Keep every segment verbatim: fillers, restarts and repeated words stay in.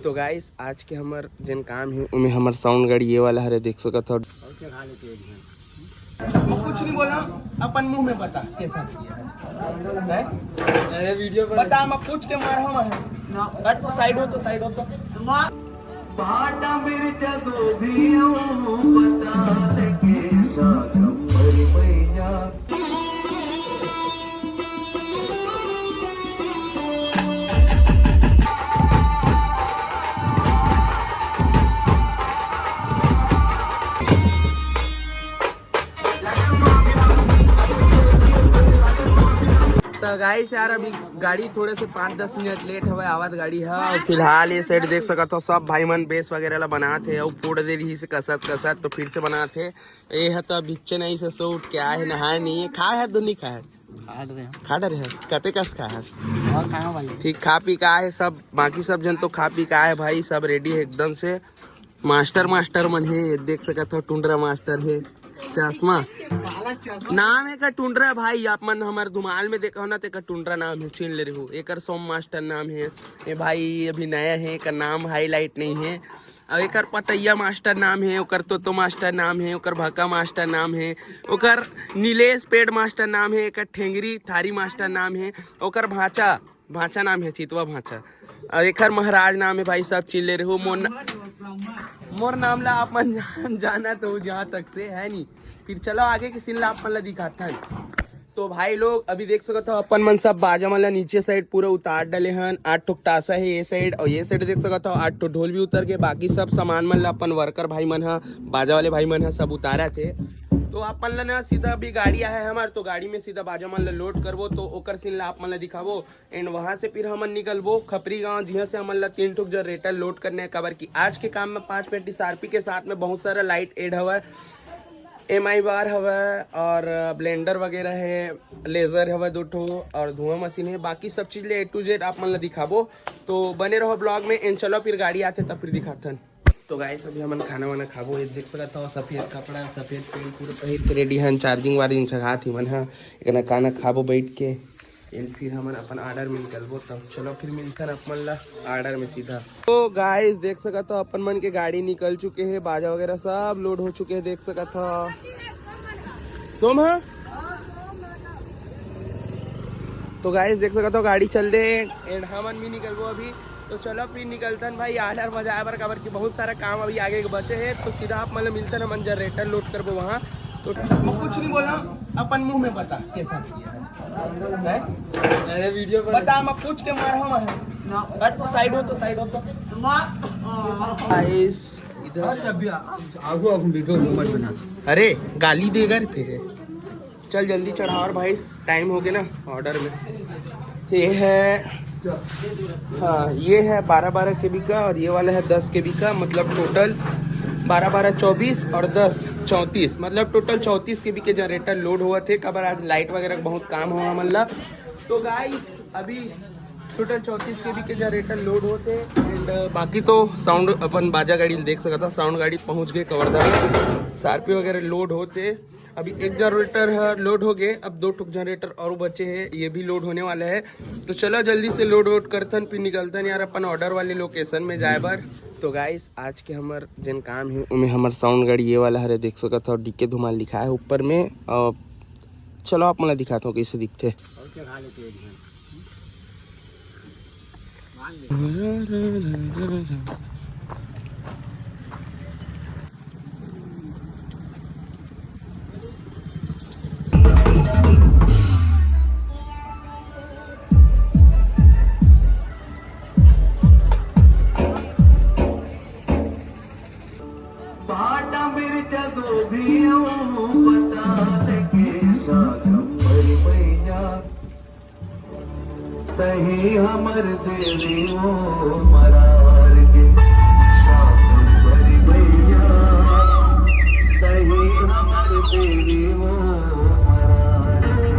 तो गाइस, आज के हमर जेन काम हे, ओमे हमर साउंड गाड़ी ये वाला हरे, देख सकत हो। मैं कुछ नहीं बोला, अपन मुंह में बता कैसा है? अरे वीडियो पर बता, मैं पूछ के मार हूं मैं। हट तो, साइड हो तो, साइड हो तो। भाटा मिर्चा गोभी हूँ, पता लगे सागंबर मैया। तो गाइस यार, अभी गाड़ी थोड़े से पाँच दस मिनट लेट हवे आवत गाड़ी ह। अउ फिलहाल ये साइड देख सकत हो, सब भाई मन बेस वगैरह ला बनात हे, अउ फोड़ दे रही से कसत कसत, तो फिर से बनात हे। ये ह तो अभी चे नहीं से सो उठ के आए हे, नहाए नहीं है, खाए है तो नहीं खाए है? खा डरे हैं। खा डरे है, कते कस खाए है? और खाए हैं भाई। ठीक, खा पी के आए सब, बाकी सब जन तो खा पी के आए भाई, सब रेडी है एकदम से। मास्टर, मास्टर मन हे, देख सकत हो, टुंडरा मास्टर हे, चश्मा। साला चश्मा। नाम हे का टुंडरा भाई, आप मन हमर धुमाल में देखा हो ना, तेकर टुंडरा नाम हे, छीन ले रहू। एकर सोम मास्टर नाम हे। ये भाई अभी नया हे, एकर नाम हाईलाइट नहीं हे। अउ एकर पतैया मास्टर नाम हे, ओकर तोतो मास्टर नाम हे, ओकर भका मास्टर नाम हे, ओकर नीलेश पेड़ मास्टर नाम हे, एकर ठेंगरी थारी मास्टर नाम हे, ओकर भांचा, भांचा नाम हे चितवा भांचा। अउ एखर महाराज नाम हे भाई, सब चिल्ले रहू। मोर न-, मोर नाम ला आप मन जान, जानत हो जहाँ तक से, है नी? फिर चलो आगे के सीन ला आप मन ला दिखाथन। तो भाई लोग, अभी देख सकत हो, अपन मन सब बाजा मन ला नीचे साइड पूरा उतार डाले हन। आठ ठो तासा हे ये साइड, अउ ये साइड देख सकत हो, आठ ठो ढोल भी उतर के, बाकी सब सामान मन ला अपन वर्कर भाई मन ह, बाजा वाले भाई मन ह, सब उतारत हे। तो अपन ला ना सीधा अभी गाड़ी आहे हमर, तो गाड़ी में सीधा बाजा मन ला लोड करबो, तो ओकर सीन ला आप मन ला दिखाबो। एंड वहाँ से फिर हमन निकलबो खपरी गांव, जिहाँ से हमन ला तीन ठो जनरेटर लोड करने हे, काबर कि आज के काम में पाँच पेटी सारपी के साथ में बहुत सारा लाइट एड हवय, एम आई बार हवय और ब्लेंडर वगैरह हे, लेजर हवय दो ठो और धुआं मशीन हे। बाकी सब चीज ले ए टू जेड आप मन ला दिखाबो, तो बने रहो ब्लॉग में। एंड चलो फिर गाड़ी आथे तब फिर दिखाथन। तो गाइस, अभी हमन खाना वाना खाबो। ये देख सकत हो, सफेद कपड़ा, सफेद पेंट, पूरा पहिर के रेडी हन। चार्जिंग वार्जिंग चघात ही मन ह। एकना खाना खाबो बैठ के, एंड फिर हमन अपन ऑर्डर में निकलबो। तब चलो फिर मिलथन अपन ला ऑर्डर में सीधा। तो गाइस, देख सकत हो, अपन मन के गाड़ी निकल चुके हे, बाजा वगैरह सब लोड हो चुके हे, देख सकत हो। सोम ह? तो गाइस, देख सकत हो, गाड़ी चल दे, एंड हमन भी निकलबो अभी। तो चलो फिर निकलतन भाई, आडर बजाए बर, काबर कि बहुत सारा काम अभी आगे के बचे हे। तो सीधा आप मन ल मिलतन, हमन जनरेटर लोड करबो वहाँ। तो मैं कुछ नहीं बोला, अपन मुंह में बता कैसा है? अरे वीडियो पर बता, मैं पूछ के मार हूँ मैं। हट तो, साइड हो तो, साइड हो तो। गाइस, इधर आगू आगू वीडियो मत बना। अरे गाली देगा रे फिर। चल जल्दी चढ़ा और भाई, टाइम हो गया ना ऑर्डर में। ये है, हाँ, ये है बारह बारह केवी का और ये वाला है दस केवी का, मतलब टोटल बारह बारह चौबीस और दस चौंतीस, मतलब टोटल चौंतीस केवी के जनरेटर लोड होवत हे। काबर आज लाइट वगैरह के बहुत काम होवत हे, मतलब। तो गाइस, अभी टोटल चौंतीस केवी के जनरेटर लोड होत हे। एंड बाकी तो साउंड, अपन बाजा गाड़ी देख सकत हो, साउंड गाड़ी पहुंच गए कवर्धा में, सारपी वगैरह लोड होत हे। अभी एक जनरेटर ह लोड हो गए, अब दो ठुक जनरेटर और बचे हे, ये भी लोड होने वाला है। तो चलो जल्दी से लोड वोड करथन, फिर निकलथन यार अपन ऑर्डर वाले लोकेशन में जाए बर। तो गाइस, आज के हमर जेन काम हे, ओमे हमर साउंड गाड़ी ये वाला हरे, देख सकत हो, डीके धुमाल लिखा है ऊपर में। और चलो आप मन ला दिखाता हूँ कैसे दिखते। भाटा मिर्चा गोभी हूँ, पता लगे सागंबर मैया। तही हमर देवी वो मरार के सागंबर मैया। तही हमर देवी वो मरार के।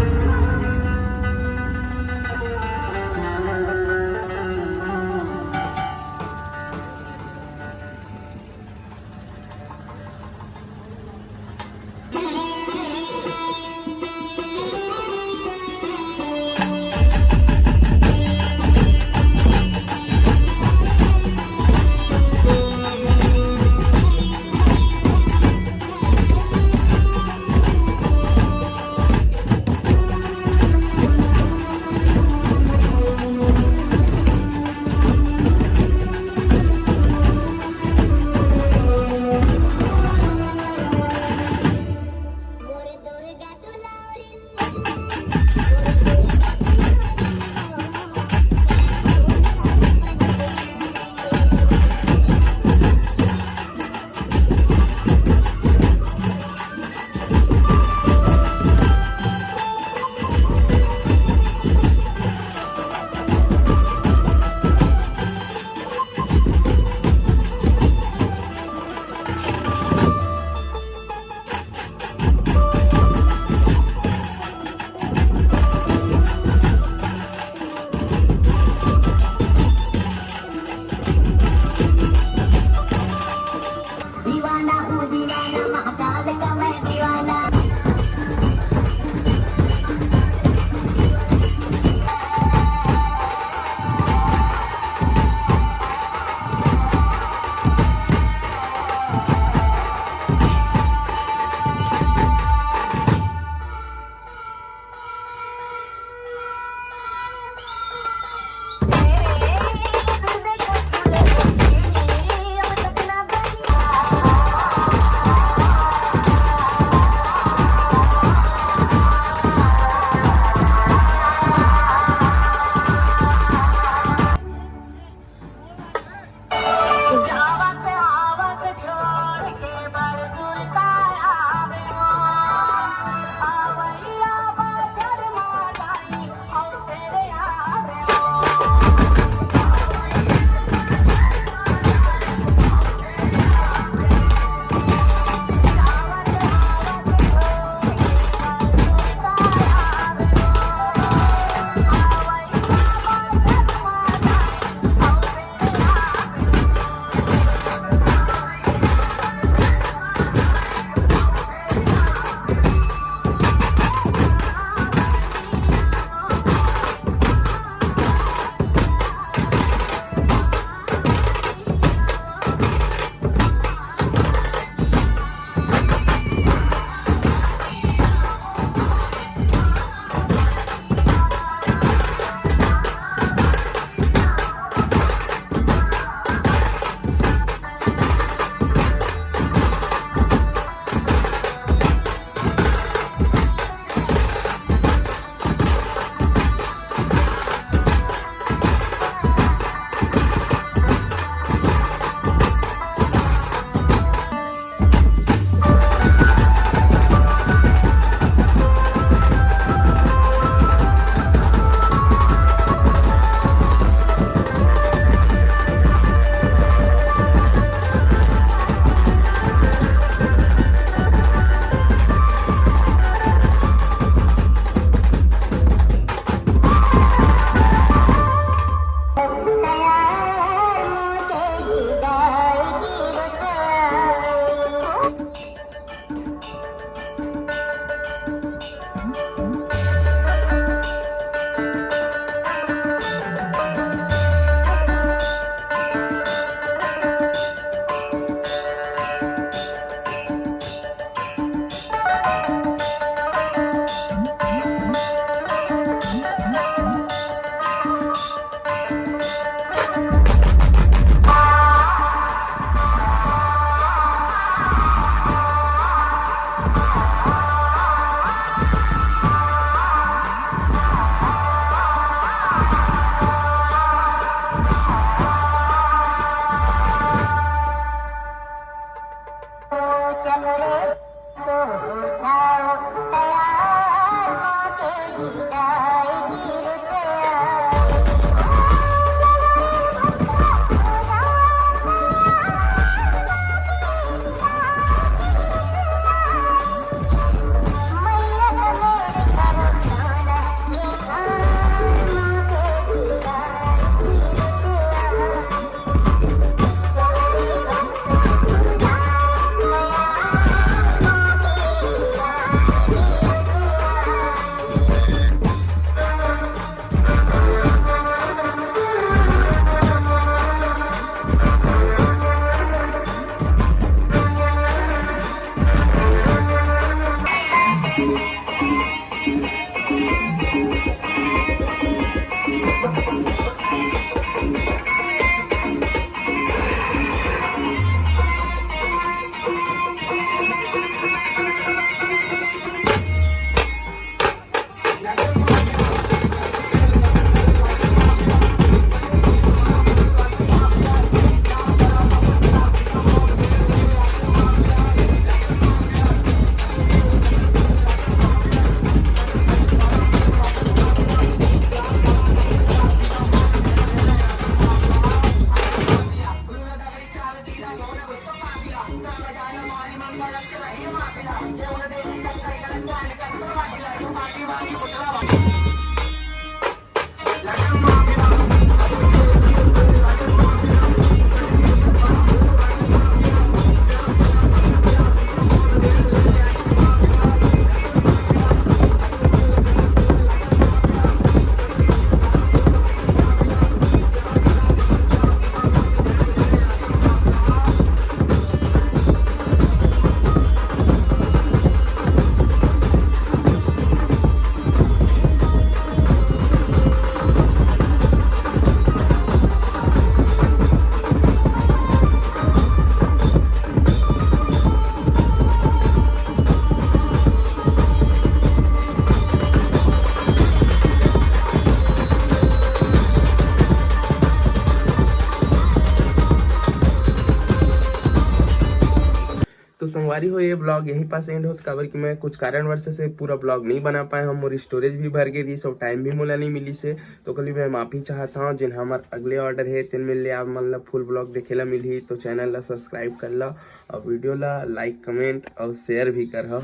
संगवारी हो, ये ब्लॉग यहीं पास एंड होत, काबर कि मैं कुछ कारणवश से पूरा ब्लॉग नहीं बना पाए हंव। मोर स्टोरेज भी भर गे रहिस अउ टाइम भी मोला नहीं मिलिस हे, तो ओकर लिए मैं माफी चाहत हंव। जेन हमर अगले ऑर्डर हे, तेन में ले आप मन ला फुल ब्लॉग देखे ला मिलही, तो चैनल ला सब्सक्राइब कर ला अउ वीडियो ला लाइक, कमेंट अउ शेयर भी कर।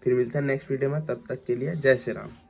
फिर मिलते हैं नेक्स्ट वीडियो में, तब तक के लिए जय श्री राम।